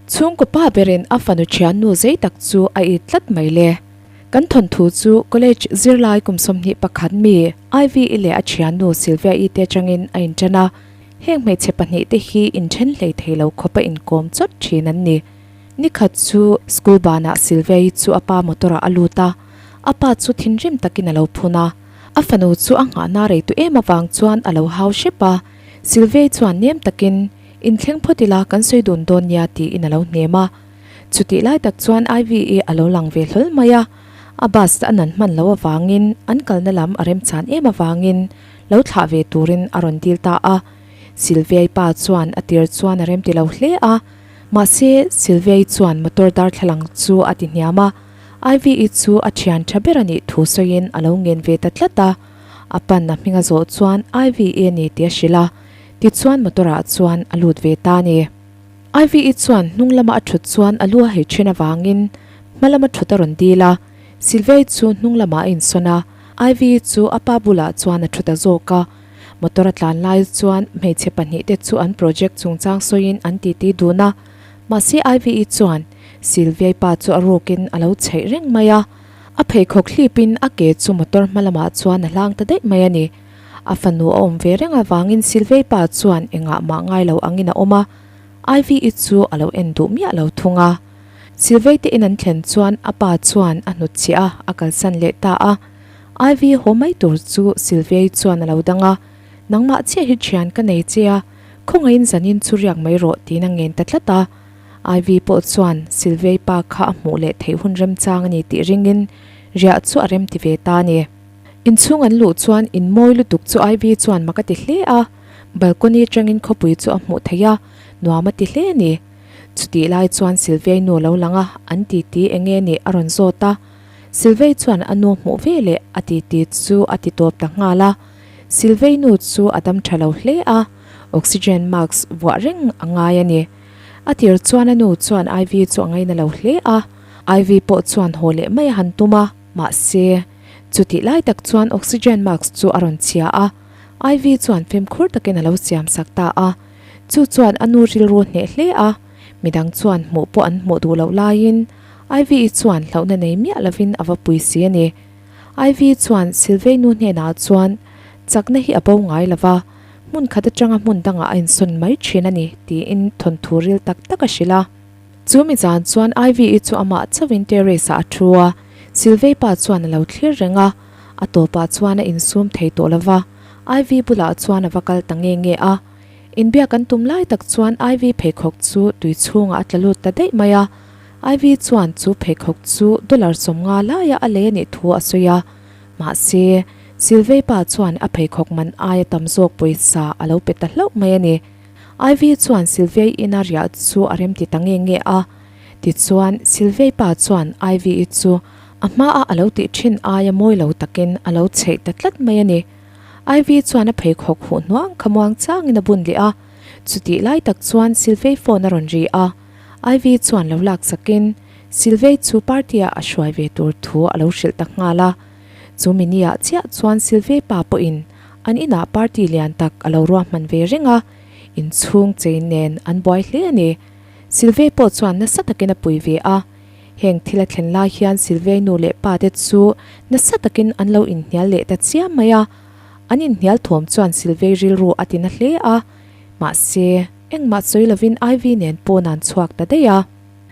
Chhungkaw pa berin a fanu thiannu zei tak chu a it tlat mai le. Kan thawnthu chu college zirlai kum 21 mi Ivy-i leh a thiannu Sylvia-i te atangin a intan a. Heng hmeichhe pahnihte hi inthen hlei thei lo khawpa inkawm chawt thin an ni. Nikhat chu school banah Sylvia-i chu a pa motor-ah a lut a, a pa chu thinrim takin a lo phun a. A fanu chu a nghahna rei tu em avang chuan a lo hau hrep a, Sylvia-i chuan nem takin, Inthleng phawt ila kan sawi dun dawn nia tiin a lo hnem a. Chutih lai tak chuan Ivy-i a lo lang ve hlawl mai a, a bus a nan hman loh avangin an kalna lam a remchan em avangin lo thlah ve turin a rawn dil ta a. Sylvia-i pa chuan a tir chuan a remti lo hle a, mahse Sylvia-i chuan motor darthlalang chu a ti hniam a, Ivy-i chu a thian tha ber a nih thu sawiin a lo ngen ve ta tlat a. A pan a hming a zawh chuan Ivy-i a ni tih a hrilh a. Tichuan motor ah chuan a lut ve ta a ni. Ivy-i chuan hnung lama a thut chuan a lu a hei then avangin hma lama thut a rawn dil a, Sylvia-i chu hnung lamah a insawn a, Ivy-i chu a pa bulah chuan a thu ta zawk a. Motor a tlan lai chuan hmeichhe pahnih te chu an project chungchang sawiin an titi dun a, mahse Ivy-i chuan Sylvia-i pa chu a rukin a lo chheih reng mai a, a pheikhawk hlipin a ke chu motor hma lamah chuan a hlang ta daih mai a ni. A fanu a awm ve reng avangin Silvei pa chuan engah mah ngai lo angin a awm a, Ivy-i chu a lo en duh miah lo thung a. Silvei te in an thlen chuan a pa chuan a hnutchhiah a, a kalsan leh ta a. Ivy haw mai tur chu Silvei chuan a lo dang a, Nangmah chiah hi thian ka nei che a, khawngaihin zanin chu riak mai rawh tiin a ngen ta tlat a. Ivy pawh chuan Silvei pa kha a hmuh leh theih hun remchang a ni tih ringin riah chu a remti ve ta a ni. Inchhung an luh chuan in mawi lutuk chu Ivy chuan mak a ti hle a, balcony atangin khawpui chu a hmuh theih a, nuam a ti hle a ni. Chutih lai chuan Sylviai nu a lo lang a, an titi eng nge nih a rawn zawt a. Sylviai chuan a nu hmuh ve leh a titi chu a ti tawp ta nghal a. Sylviai nu chu a dam tha lo hle a, oxygen mask vuah reng a ngai a ni. A tir chuan a nu chuan Ivy chu a ngaina lo hle a, Ivy pawh chuan haw leh mai a han tum a, mahse, Chutih lai tak chuan oxygen mask chu a rawn chhia a, Ivy chuan fimkhur takin a lo siam sak ta a. Chu chuan a nu rilru hneh hle a, midang chuan hmuh pawh an hmuh duh loh laiin Ivy-i chuan hlauhna nei miah lovin a va pui si a ni. Ivy chuan Sylvie nu hnenah chuan chakna hi a bo ngai lo va, hmun khat atanga hmun dangah a insawn mai thin a ni tiin thawnthu ril tak tak a hrilh a. Chu mi zan chuan Ivy-i chu amah chauhin terrace-ah a thu a, Sylvie pa chuan a lo thlir reng a. A tawpah chuan a insum thei tawh lo va, Ivy bulah chuan a va kal ta nge nge a. Inbiak an tum lai tak chuan Ivy pheikhawk chu tui chhungah a tla lut ta daih mai a. Ivy chuan chu pheikhawk chu dollar 50 laia a lei a nih thu a sawi a. Mahse, Sylvie pa chuan a pheikhawk man aia tam zawk pawisa a lo pe ta hlauh mai a ni. Ivy chuan Sylvia-i ina riah chu a remti ta nge nge a. Tichuan, Sylvia-i pa chuan Ivy-i chu a hmaa a lo tih thin aia mawi lo takin a lo chheih ta tlat mai a ni. Ivy chuan a pheikhawk huh hnuang kha muang changin a bun leh a. Chutih lai tak chuan Sylvia-i phone a rawn ri a. Ivy chuan lo lak sakin Sylvia-i chu party-ah a hruai ve tur thu a lo hrilh ta nghal a. Chu mini-ah chiah chuan Sylvia-i pa pawhin An inah party lian tak a lo ruahman ve reng a, inchhung chei nen an buai hle a ni. Sylvie pawh chuan nasa takin a pui ve a. Heng thil a thlen lai hian Sylvie nu leh pa te chu nasa takin an lo inhnial leh ta chiam mai a. An inhnial thawm chuan Sylvie rilru a ti na hle a. Mahse, engmah sawi lovin Ivy nen pawn an chhuak ta daih a.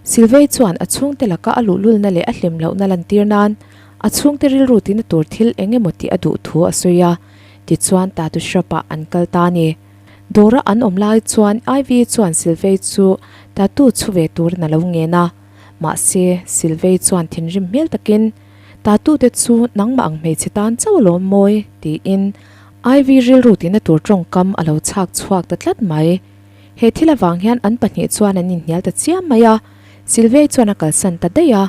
Sylvie chuan a chhungte laka a luhlulna leh a hlim lohna lantir nan A chhungte rilru tina tur thil eng emaw tih a duh thu a sawi a, tichuan tattoo shop ah an kal ta a ni. Dawra an awm lai chuan Ivy chuan Sylvie chu tattoo chhu ve turin a lo ngen a, mahse Sylvie chuan thinrim hmel takin, Tattoo te chu nangmah ang hmeichhe tan chauh alawm mawi, tiin Ivy rilru tina tur tawngkam a lo chhak chhuak ta tlat mai. He thil avang hian an pahnih chuan an inhnial ta chiam mai a, Sylvie chuan a kalsan ta daih a.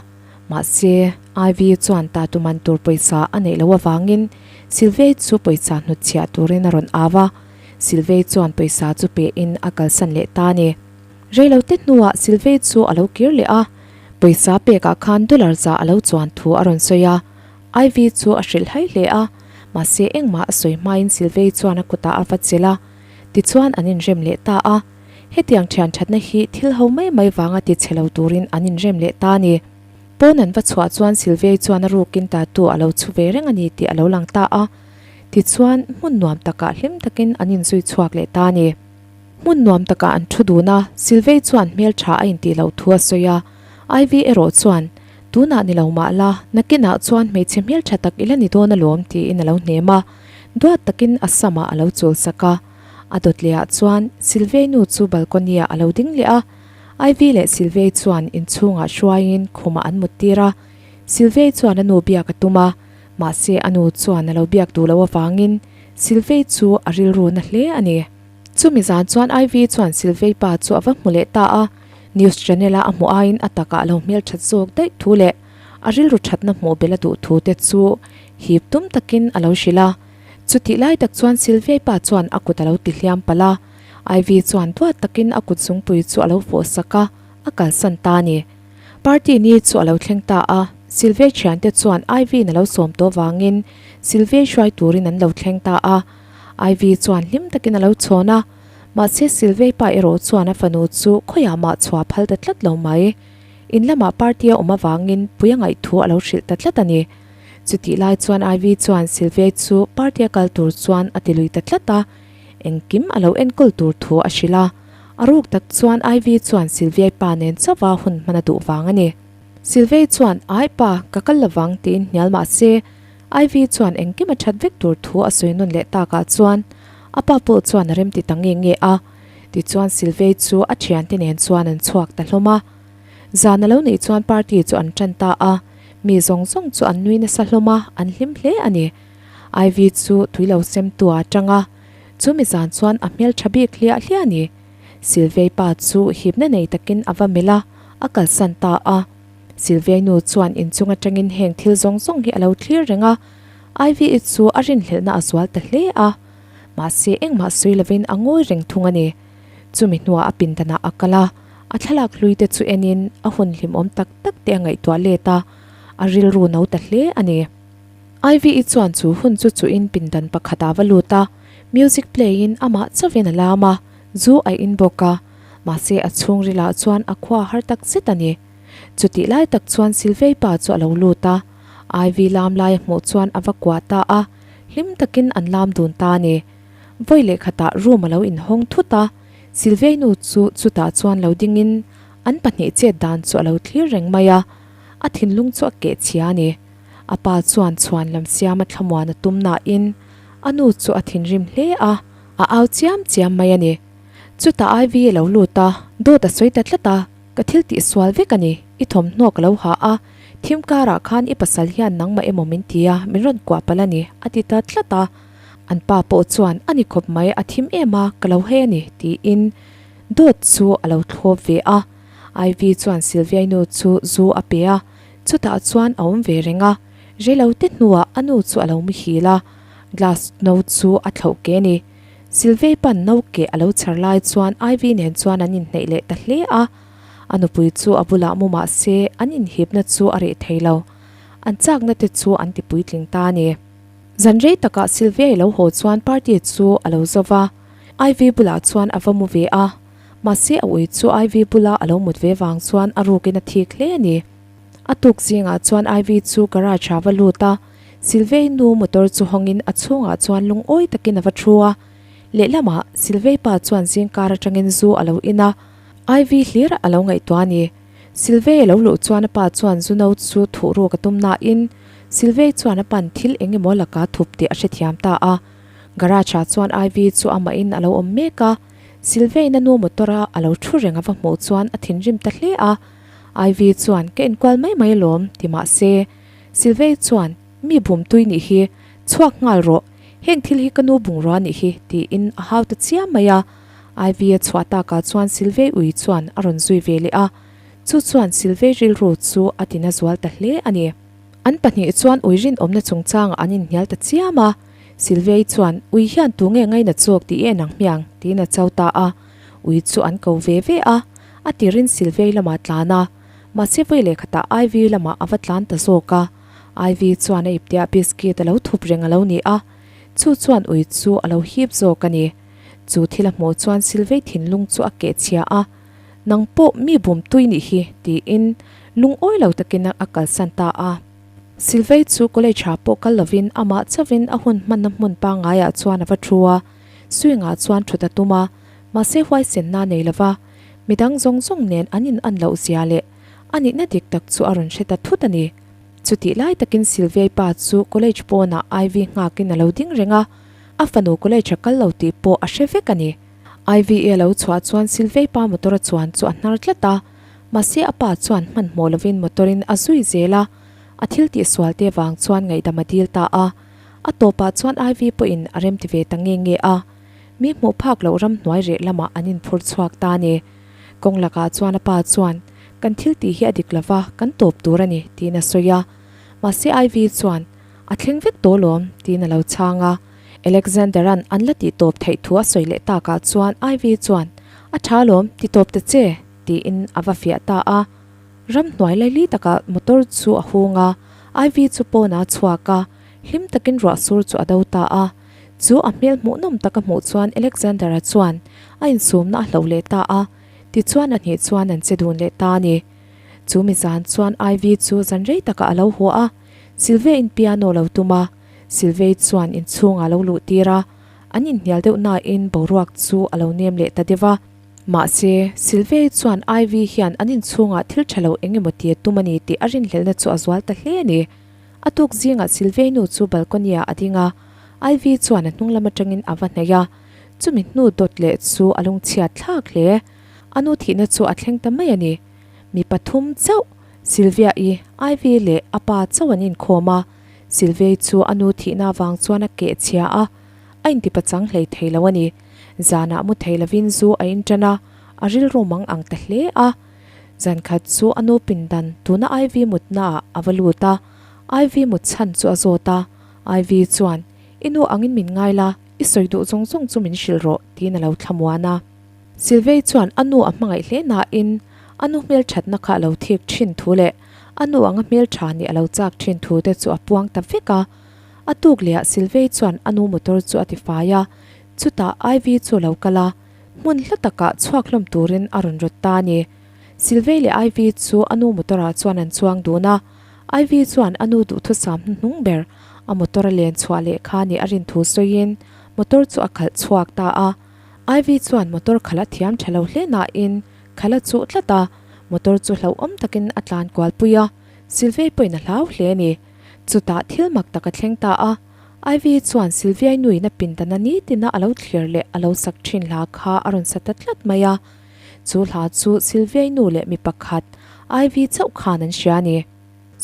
Mahse, Ivy chuan ta tuman tur pawisa a neih loh avangin Sylvie chu pawisa hnutchhiah turin a rawn au a, Sylvie chuan pawisa chu pein a kalsan leh ta a ni. Reilote hnuah Sylvie chu a lo kir leh a, pawisa pekah khan dollar za a lo chuan thu a rawn sawi a, Ivy chu a hrilh hai hle a, mahse engmah a sawi hmain Sylvie chuan a kutah a va chelh a, tichuan an inrem leh ta a. Hetiang thian thatna hi thil ho mai mai vanga ti chhe lo turin an inrem leh ta a ni. Pawn an va chhuah chuan Sylvia-i chuan a rukin tattoo a lo chhu ve reng a ni tih a lo lang ta a. Tichuan, hmun nuam takah hlim takin an inzui chhuak leh ta a ni. Hmun nuam takah an thu dun a, Sylvia-i chuan hmeltha a intih loh thu a sawi a. Ivy erawh chuan, Tunah ni lo mah la, nakinah chuan hmeichhe hmeltha tak i la ni dawn alawm tiin a lo hnem a. Duat takin a samah a lo chul sak a. A dawt lehah chuan Sylvia-i nu chu balcony-ah a lo ding leh a. Ivy leh Sylvia-i chuan inchhungah hruaiin khumah an mut tir a. Sylvia-i chuan a nu biak a tum a, mahse a nu chuan a lo biak duh loh avangin Sylvia-i chu a rilru na hle a ni. Chumi zan chuan Ivy chuan Sylvia-i pa chu a va hmu leh ta a, news channel-a a hmuh aiin a takah a lo hmelthat zawk daih thu leh a rilru thatna hmuh belh a duh thu te chu hip tum takin a lo hrilh a. Chutih lai tak chuan Sylvia-i pa chuan a kut a lo ti hliam palh a. Ivy chuan duat takin a kut zungpui chu a lo fawh sak a, a kalsan ta a ni. Party ni chu a lo thleng ta a, Sylvia thiante chuan Ivy-in a lo sawm tawh vangin Sylvia hruai turin an lo thleng ta a. Ivy chuan hlim takin a lo chhawn a, mahse Sylvia pa erawh chuan a fanu chu khawiah mah chhuah phal ta tlat lo mai. In lamah party a awm avangin pui a ngaih thu a lo hrilh ta tlat a ni. Chutih lai chuan Ivy chuan Sylvia chu party a kal tur chuan a ti lui ta tlat a. Engkim a lo enkawl tur thu a hrilh a, a ruk tak chuan Ivy chuan Sylvia-i pa nen chauha hun hman a duh vang a ni. Sylvia-i chuan, Ai pa, ka kal lovang tiin hnial mah se, Ivy chuan engkim a that vek tur thu a sawi nawn leh takah chuan a pa pawh chuan a remti ta nge nge a. Tichuan Sylvia-i chu a thiante nen chuan an chhuak ta hlawm a. Zan a lo nih chuan party chu an tan ta a, mi zawng zawng chu an nui nasa hlawm a, an hlim hle a ni. Ivy chu tui lo sem tu a tang a, chu mi zan chuan a hmel tha bik hliah hliah a ni. Sylvia-i pa chu hipna nei takin a va melh a, a kalsan ta a. Sylvia-i nu chuan inchung atangin heng thil zawng zawng hi a lo thlir reng a, Ivy-i chu a rinhlelhna a zual ta hle a. Mahse engmah sawi lovin a ngawi reng thung a ni. Chumi hnuah a pindanah a kal a, a thlalak hlui te chu enin a hun hlimawm tak tak te a ngaihtuah let a, a rilru no ta hle a ni. Ivy-i chuan chu hun chu chuhin pindan pakhat ah va lut a, music play-in amah chauhin a lam a, zu a in bawk a, mahse a chhungrilah chuan a khua har tak zet a ni. Chutih lai tak chuan Sylvia-i pa chu a lo lut a, Ivy lam lai a hmuh chuan a va kuah ta a, hlim takin an lam dun ta a ni. Vawi leh khatah room a lo inhawng thut a, Sylvia-i nu chu chutah chuan lo dingin an pahnih chet dan chu a lo thlir reng mai a, a thinlung chu a keh chhia a ni. A pa chuan chhuan lam siama thlamuan a tum nain a nu chu a thinrim hle a, a au chiam chiam mai a ni. Chutah Ivy a lo lut a, dawt a sawi ta tlat a, Ka thil tih sual vek a ni, i thawmhnaw ka lo ha a, thim karah khan i pasal hian nangmah emaw min ti a, min rawn kuah palh a ni, a ti ta tlat a. An pa pawh chuan a ni khawp mai, a thim em a, ka lo hei a ni, tiin dawt chu a lo thlawp ve a. Ivy chuan Sylvia-i nu chu zu a pe a, Chutah chuan a awm ve reng a, rilo te hnuah a nu chu a lo muhil a, glass no chu a thlauh ke a ni. Sylvie pan no keh a lo chhar lai chuan Ivy nen chuan an inhneih leh ta hle a, a nupui chu a bulah mu mah se an inhipna chu a reh thei lo. An chakna te chu an ti puitling ta a ni. Zan rei takah Sylvie lo haw chuan party chu a lo zo va, Ivy bulah chuan a va mu ve a, Mahse a ui chu Ivy bula a lo mut ve vang chuan a rukin a thik hle a ni. A tuk zingah chuan Ivy chu garage ah va lut a, Sylvie nu motor chu hawngin a chhungah chuan lungawi takin a va thu a. Lehlamah Sylvie pa chuan zingkar atangin zu a lo in a, Ivy hlir a lo ngaihtuah a ni. Sylvie a lo luh chuan a pa chuan zu no chu thuh ruk a tum nain Sylvie chuan a pan thil eng emaw laka thup tih a hrethiam ta a. Garage ah chuan Ivy chu amahin a lo awm mek a. Sylvain-a nu motor-a a lo thu reng a va hmuh chuan a thinrim ta hle a. Ivy chuan, Ka inkual mai mai alawm, ti mah se. Sylvain chuan, Mi bum tui nih hi, chhuak nghal rawh, heng thil hi ka nu bungrua nih hi, tiin a hau ta chiam mai a. Ivy a chhuah takah chuan Sylvain ui chuan a rawn zui ve leh a. Chu chuan Sylvain rilru chu a tina zual ta hle a ni. An pahnih chuan ui rinawmna chungchangah an inhnial ta chiam a. Sylvia-i chuan, Ui hian tu nge ngaina chawk tih i en ang hmiang? tiin a cho ta a. Ui chu an ko ve ve a, a tirin Sylvia-i lamah a tlan a. Mahse vawi leh khatah Ivy lamah a va tlan ta zawk a. Ivy chuan a ipteah biscuit a lo thup reng a lo ni a. Chu chuan ui chu a lo hip zawk a ni. Chu thil a hmuh chuan Silvei thinlung chu a keh chhia a, Nang pawh mi bum tui nih hi, tiin lungawi lo takin a kalsan ta a. Silvei chu college ah pawh kal lovin amah chauhin a hun hmanna hmun pangaiah chuan a va thu a, swing-ah chuan thut a tum a, mahse huaisenna a nei lova, midang zawng zawng nen an in an loh zia leh a nihna dik tak chu a rawn hre ta thut a ni. Chutih lai takin Silvei pa chu college pawnah Ivy nghakin a lo ding reng a, a fanu college a kal lo tih pawh a hre vek a ni. Ivy a lo chhuah chuan Silvei pa motor a chuan chu a hnar tlat a, mahse a pa chuan hmanhmawh lovin motor in a zui zel a, a thil tih sual te vang chuan ngaihdam a dil ta a. A tawpah chuan Ivy pawhin a remti ve ta nge nge a, mi hmuh phak loh ramhnuai reh lamah an inphur chhuak ta a ni. Kawng lakah chuan a pa chuan, Kan thil tih hi a dik lova, kan tawp tur a ni, tiin a sawi a. Mahse Ivy chuan, A thleng vek tawh lawm, tiin a lo chhang a. Alexander-a'n an la tih tawp theih thu a sawi leh takah chuan Ivy chuan, A tha lawm, ti tawp ta che, tiin a va fiah ta a. Ramhnuai laili takah motor chu a hung a, Ivy chu pawnah a chhuak a, hlim takin ruah sur chu a do ta a. Chu a hmel hmuhnawm taka hmuh chuan Alexander-a chuan a insumna a hloh leh ta a, tichuan a hnih chuan an che dun leh ta a ni. Chu mi zan chuan Ivy chu zan rei takah a lo haw a, Sylvia-in piano lo tum a, Sylvia chuan inchhungah a lo luh tir a, an inhnial deuh nain boruak chu a lo nem leh ta deuh a. Mahse, Sylvia chuan Ivy hian an inchhungah thil tha lo eng emaw ti a tum a ni tih a rinhlelhna chu a zual ta hle a ni. A tuk zingah Sylvia nu chu balcony-ah a ding a, Ivy chuan a hnung lam atangin a va hnaih a, chumi hnu dawt leh chu a lungchhiat thlak hle. A nu thihna chu a thleng ta mai a ni. Mi pathum chauh, Sylvia-i, Ivy leh a pa chauh an inkhawm a, Sylvia chu a nu thihna avang chuan a keh chhia a, a intipachang hlei thei lo a ni. Zanah mu thei lovin zu a inṭan a, a rilru mang ang ta hle a. Zan khat chu a nu pindan tuna Ivy mutnaah a va lut a, Ivy mut chhan chu a zawt a. Ivy chuan, I nu angin min ngai la, i sawi duh zawng zawng chu min hrilh rawh, tiin a lo thlamuan a. Sylvie chuan a nu a hmangaih hle nain a nu hmelṭhatna kha a lo thik ṭhin thu leh a nu anga hmelṭha nih a lo chak ṭhin thu te chu a puang ta vek a. A tuk lehah Sylvie chuan a nu motor chu a tifai a, Chutah Ivy chu a lo kal a, hmun hla takah chhuak hlawm turin a rawn rawt ta a ni. Sylvie leh Ivy chu a nu motor-ah chuan an chuang dun a, Ivy chuan a nu duhthusam hnuhnung ber a motor a len chhuah leh kha nih a rin thu sawiin motor chu a khalh chhuak ta a. Ivy chuan motor khalh a thiam tha lo hle nain khalh a chuh tlat a, motor chu hlauhawm takin a tlan kualpui a, Sylvie pawhin a hlau hle a ni. Chutah thil mak tak a thleng ta a. Ivy chuan Sylvia-i nuin a pindana nitina a lo thlir leh a lo sak thin hla kha a rawn sa ta tlat mai a. Chu hla chu Sylvia-i nu leh mi pakhat, Ivy chauh khan an hria a ni.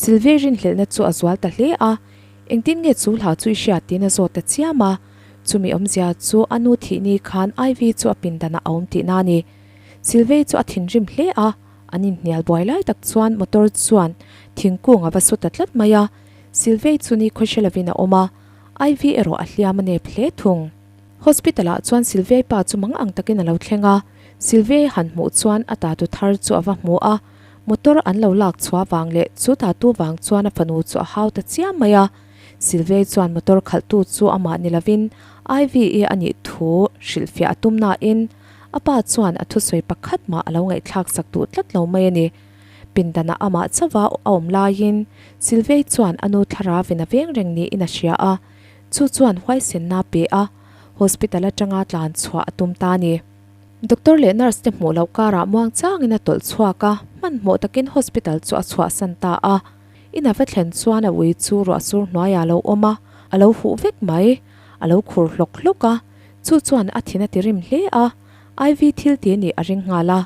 Sylvia-i rinhlelhna chu a zual ta hle a, Engtin nge chu hla chu i hriat tiin a zawt ta chiam a. Chumi awmzia chu a nu thih ni khan Ivy chu a pindanah a awm tihna a ni. Sylvia-i chu a thinrim hle a, an inhnial buai lai tak chuan motor chuan thingkung a va su ta tlat mai a. Sylvie chu ni khawhre lovin a awm a, Ivy erawh a hliam a nep hle thung. Hospital ah chuan Sylvie pa chu mang ang takin a lo thleng a, Sylvie han hmuh chuan a tatu thar chu a va hmu a, motor an lo lak chhuah vang leh chu tatu vang chuan a fanu chu a hau ta chiam mai a. Sylvie chuan motor khalhtu chu amah ni lovin Ivy i a nih thu hrilhfiah a tum nain a pa chuan a thusawi pakhat mah a lo ngaihthlak sak duh tlat lo mai a ni. Pindanah amah chauha a awm laiin Sylvie chuan a nu thlarauin a veng reng niin a hria a, chu chuan huaisenna a pe a, hospital atanga tlan chhuah a tum ta a ni. Doctor leh nurse te hmuh loh karah muang changin a tawlh chhuak a, hmanhmawh takin hospital chu a chhuahsan ta a. In a va thlen chuan a ui chu ruah sur hnuaiah a lo awm a, a lo huh vek mai. A lo khur hlawk hlawk a, chu chuan a thin a ti rim hle a, Ivy thil ti nih a ring nghal a.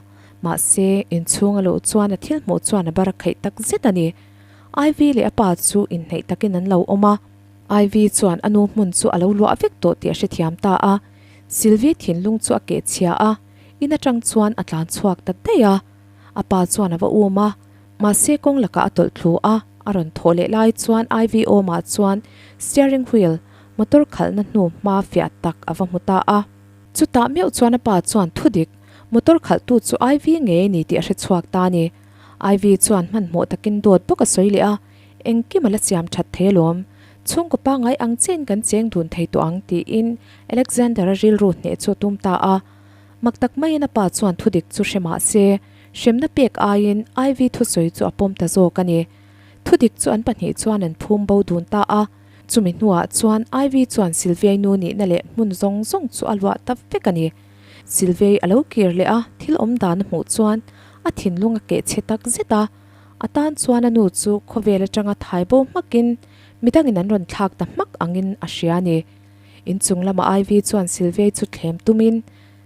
Mahse, inchhung a luh chuan a thil hmuh chuan a bar a kheih tak zet a ni. Ivy leh a pa chu inhneih takin an lo awm a. Ivy chuan a nu hmun chu a lo luah vek tawh tih a hrethiam ta a. Sylvie thinlung chu a keh chhia a, in atang chuan a tlan chhuak ta daih a. A pa chuan a va um a, mahse kawng lakah a tawlh thlu a, a rawn thawh leh lai chuan Ivy awmah chuan steering wheel, motor khalhna hnu hma fiah tak a va hmu ta a. Chutah meuh chuan a pa chuan thudik Motor khalhtu chu Ivy ngei a ni tih a hre chhuak ta a ni. Ivy chuan hmanhmawh takin dawt bawk a sawi leh a, engkim a la siam that thei alawm. Chhungkaw pangngai ang chiahin kan cheng dun thei tawh ang, tiin Alexander-a rilru hneh chu a tum ta a. Mak tak maiin a pa chuan thudik chu hre mah se, hremna pek aiin Ivy thusawi chu a pawm ta zawk a ni. Thudik chu an pahnih chuan an phum bo dun ta a. Chumi hnuah chuan Ivy chuan Sylviai nu nihna leh hmun zawng zawng chu a luah ta vek a ni. Sylviai a lo kir leh a, thil awm dan a hmuh chuan a thinlung a keh chhe tak zet a. A tan chuan a nu chu khawvel atanga thai bo hmakin midangin an rawn thlak ta hmak angin a hria a ni. Inchung lama Ivy chuan Sylviai chu thlem tumin,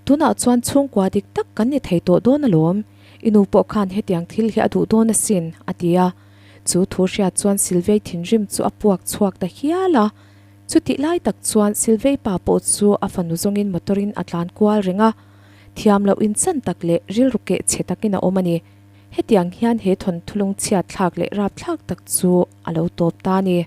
Tunah chuan chhungkua dik tak kan ni thei tawh dawn alawm, i nu pawh khan hetiang thil hi a duh dawn asin, a ti a. Chu thu hriat chuan Sylviai thinrim chu a puak chhuak ta hial a. Chutih lai tak chuan Sylviai pa pawh chu a fanu zawngin motor-in a tlan kual reng a. Thiam loh inchan tak leh rilru keh chhe takin a awm a ni. Hetiang hian he thawnthu lungchhiat thlak leh rapthlak tak chu a lo tawp ta a ni.